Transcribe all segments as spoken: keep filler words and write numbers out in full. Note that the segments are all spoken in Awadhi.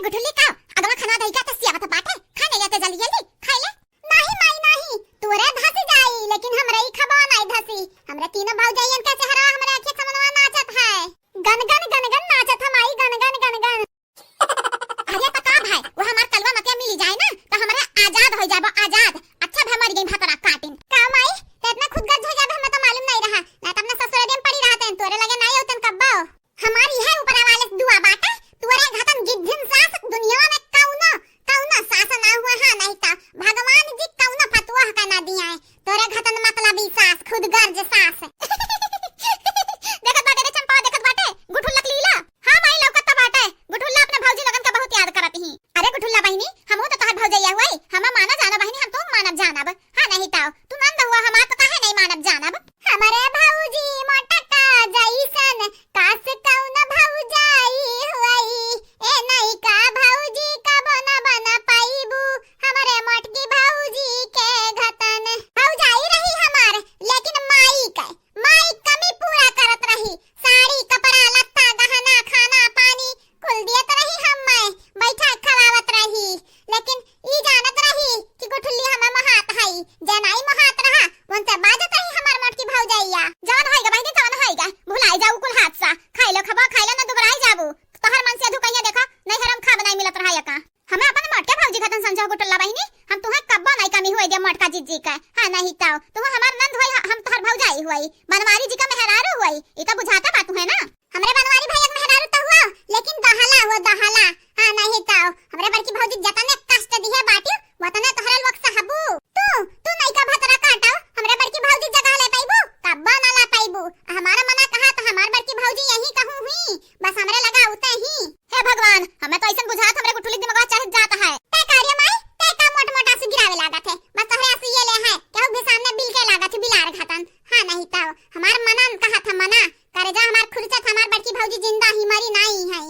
गुठुल्ली का, अगवा खाना दही का तो सियावत बाटे, खाए नहीं जाते जल्दी जल्दी, खाए ले। नाही माई नाही, तोरे धसी जाई, लेकिन हमरे ई खबा नाही धसी। हमरे तीनों भौजाइयन का चेहरा हमरे आँखी समनवा नाचत है। गन गन गन गन नाचत है माई, गन गन गन गन। अरे तो का भाई, वो हमार कलवा मतिया मिली जाए ना, तो हमरे आजाद हो जाबो, आजाद। अच्छा भाई मर गई भतरा काटिन। का माई, ते इतना खुदगर्ज हो जाबे, हमें तो मालूम नहीं रहा, ना तो अपना ससुराल में पड़ी रहते हैं, तोरे लगे नहीं होतन कब्बो। हमार इहे ऊपरा वाले से दुआ बाटे, तोरे घतन गिद्धिन सास दुनिया में कौनो, कौनो सास ना हुआ, हाँ, नहीं तो भगवान जी कौनो फतुआ का ना दिया है। तोरे घतन मतलबी सास, खुदगर्ज सास। देखत बाटे रे चंपा, देखत बाटे, गुठुल्ला के लीला। हाँ माई, लौकत तो बाटे, गुठुल्ला अपने भौजी लोगन का बहुत याद करत ही। अरे गुठुल्ला बहिनी, हमहू तो तोहर भौजैया हुई, हम माना जाना बहिनी, हम तो मानब जानब। हाँ नहीं तो, तू नंद हुआ हमार तो काहे नहीं मानब जानब? हमरे भौजी मोटका जैसन, कास कौन भौजाई हुई, ए नैका भौजी कबो न बन पाइबू, हमरे मोटकी भौजी के घतन। भौजाई रही हमार, लेकिन माई के, माई कमी पूरा करत रही, साड़ी, कपड़ा, लत्ता, गहना, खाना, पानी, कुल दियत रही हम्मे, बैठा खवावत रही, लेकिन ई जानत रही कि गुठुल्ली हमें महात हई, जे नाई महात रहा, उनसे बाजत रही हमार मोटकी भौजैया। जवन होइगा बहिनी, तवन होइगा, भुलाई जाऊ कुल हादसा, खाई लो खबा, खाई लो ना दुबराई जाबू, तोहर मन से अधू कहिया देखा, नहीं हरम खाब नहीं मिलत रहा यका। हमें अपन मोटके भौजी खतन समझो गुठुल्ला बहिनी, हम तुहे कब्बो नहीं कमी हुए दे मोटका जिज्जी का, हाँ नहीं तो, तुहे हमार नंद हुई, हम तोहर भौजाई हुई, बनवारी जी का मेहरारू हुई, ई तो बुझाता बा तुहे ना। हमरे बनवारी भैया के मेहरारू तो हुआ, लेकिन दहला हुआ, दहला। हाँ, नहीं तो, हमरे बड़की भौजी जतने कष्ट दिहे बाटियो, वतने तोहरे लोग सहबू। तू, तू नैका भतरा काटो, हमरे बड़की भौजी जगह ले पाइबू, कब्बो ना ला पाइबू। हमारा मना कहा तो हमार बड़की भौजी यही कहूँ हुई, बस हमरे लगा उते ही। हे भगवान, हमें तो ऐसन बुझात हमरे गुठुली दिमागवा चढ़ जात है। ते का रे माई, ते का मोट मोट आंसू गिरावे लागत है, बस तोहरे आंसू ये ले है, केहू भी सामने बिल के लागत है, बिलार घातन। हाँ, नहीं तो, हमार मना कहा था मना, करेजा हमार खुरचत, हमार बड़की भौजी जिंदा ही, मरी नाई है।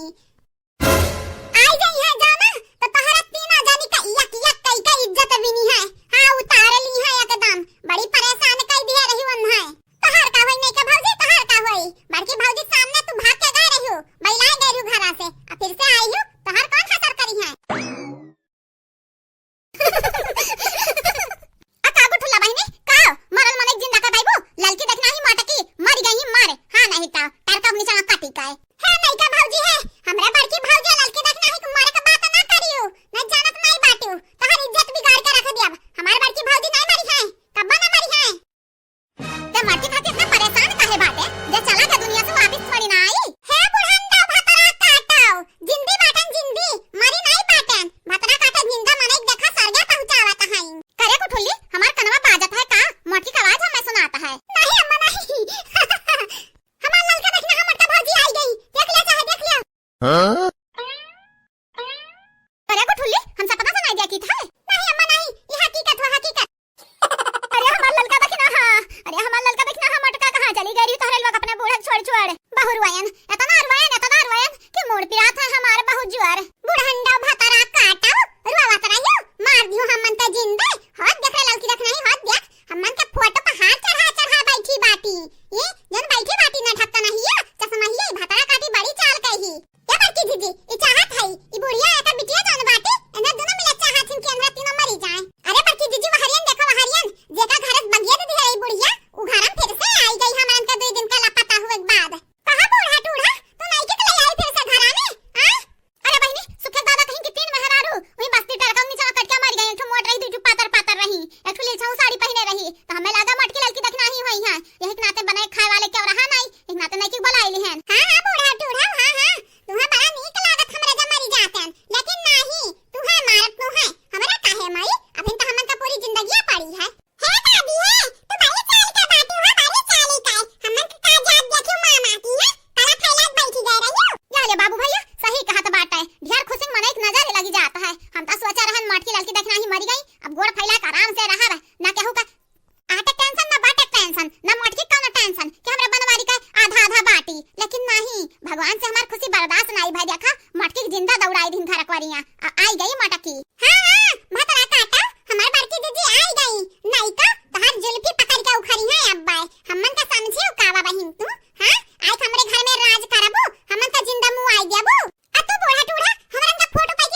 आई जाई है जाना, तो तोहरा तीना जानी का यक यक कई का इज्जत बिनी है। हाँ, उतार ली है एकदम, बड़ी परेशान कई दिया रही वन है। तोहर का होई नहीं का भौजी, तोहर का होई? बड़की भौजी सामने तू भाग के गए रही हो, बैलाए गए रही घरा से, अब फिर से आई हो, तोहर कौन खसर करी है? आ का गुठुल्ला बहिनी, का मरल मनई जिंदा कर पाइबू? ललकी देखना ही मोटकी, मर गई ही मर। हाँ नहीं तो, टार कब नीचे काटी का है। हे नैका भौजी है, हमरा बड़की भौजी ललकी देखना ही, मारे का बात ना करियो, नहीं जानत नहीं बाटियो, तोहर इज्जत बिगाड़ के रख दिया। हमार बड़की भौजी नहीं मरी है, कब्बा ना मरी है। ते मरती खातिर इतना परेशान काहे बाटे? जे चला गया दुनिया से वापिस थोड़ी ना आई। हे बुढ़ंडा भतरा काटो, जिंदी बाटन जिंदी, मरी नाई बाटन। भतरा काटो जिंदा मनई देखा सरगा पहुँचावत हई। करे गुठुल्ली, हमार कनवा बाजत है का? मोटकी का आवाज हमें सुनात है। नहीं अम्मा नहीं। हमार ललका देखना है मोटका भौजी आई गई। देख लिया चाहे देख लिया। हाँ? अरे गुठुल्ली, हम सपना सुनाई दिया की था? नहीं अम्मा नहीं, ये हकीकत हो हकीकत। अरे हमार ललका देखना हा, अरे हमार ललका देखना हा, मोटका कहाँ चली गई रही तोहरे लोग अपने बूढ़ा छोड़ छोड़। बहु रुआयन, इतना रुआयन, इतना रुआयन कि मूड़ पिरात है हमार बहुत जुआर। बुढ़ंडा भतरा काटो, रुआवत रहियो, मार दियो हमन के जिंदे। हाथ देख रे ललकी देखना ही, हाथ देख, हमन के फोटो पे हाथ चढ़ा चढ़ा बैठी बाटी। ये जन बैठी बाटी ना ढक्कन हिया, चश्मा हिया, ई भतरा काटी बड़ी चाल कही। ए बड़की जीजी, ई चाहत हई, ई बुढ़िया एकर बिटिया जौन बाटे, एने दुनो मिले चाहत हिन कि एनरा तीनों मरी जाए। अरे बड़की जीजी, वहरियन देखो, वहरियन, जेका घर से बगिया दे दिहे ई बुढ़िया, उ घर में फिर से आई गई हमरन के दुई दिन के लापता हुए के बाद। कहा बूढ़ा टूढ़ा, तू नइके के ले आई फिर से घरा में, आ? अरे बहिनी, सुखे दादा कहीं की तीन मेहरारू, वही बस्ती टरका नीचे कट के मर गई, एक ठो मोट रही, दुई ठो पातर पातर रही, एक ठो लीलछाऊ साड़ी पहने रही, तो हमें लागा मोटकी ललकी देखना ही हुई है, यही के नाते बनाए खाए वाले क्यों रहा नहीं, एक नाते नइके बुलाई लिहन। हाँ, हाँ, बूढ़ा टूढ़ा, हाँ, हाँ, तुहे बड़ा नीक लागत हमरे जब मरी जातन, लेकिन नाही, तुहे मारत नु है। हमरा काहे माई? अभिन तो हमन का पूरी जिंदगिया पड़ी है। हे दादी है, तू बड़ी चाल के बाटी हो, बड़ी चाली का। हमन का का जात देखियो मामा की है, कला फैला के बैठी गए रहियो। या ले बाबू भैया, सही कहत बाटे। ढेर खुशी मनई के नजर लगी जात है। हम तो सोचा रहन मोटकी ललकी देखना ही मरी गई, अब गोड़ फैला के आराम से रहब, ना केहू का आटे टेंशन ना बाटे टेंशन, ना मोटकी कौनो टेंशन कि हमरे बनवारी का आधा आधा बाटी, लेकिन नाही, भगवान से हमार खुशी बर्दाश्त नाही भई। देखा, मोटकी के जिंदा दौड़ाई दिन घर अकबरिया, आ, आई गई मोटकी। हाँ, हाँ, भतरा काटा, हमार बड़की दीदी आई गई, नहीं तो तोहार जुल्फी पकड़ के उखरी है अब्बा, हमन का समझे कावा बहिन तू, हाँ, आई हमरे घर में राज करबू, हमन का जिंदा मुँह आई देबू। आ तू बूढ़ा टूढ़ा, हमरन का फोटो पे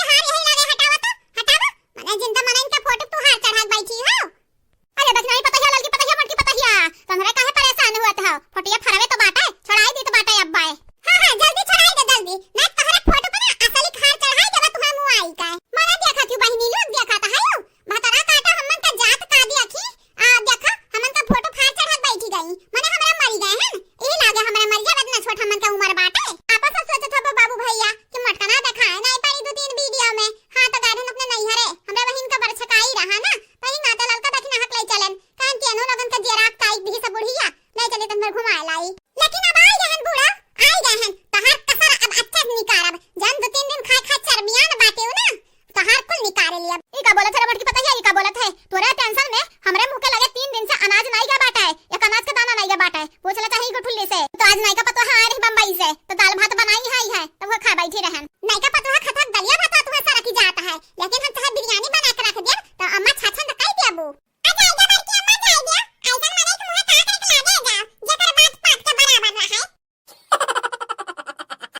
लेकिन हम तहार बिरयानी बना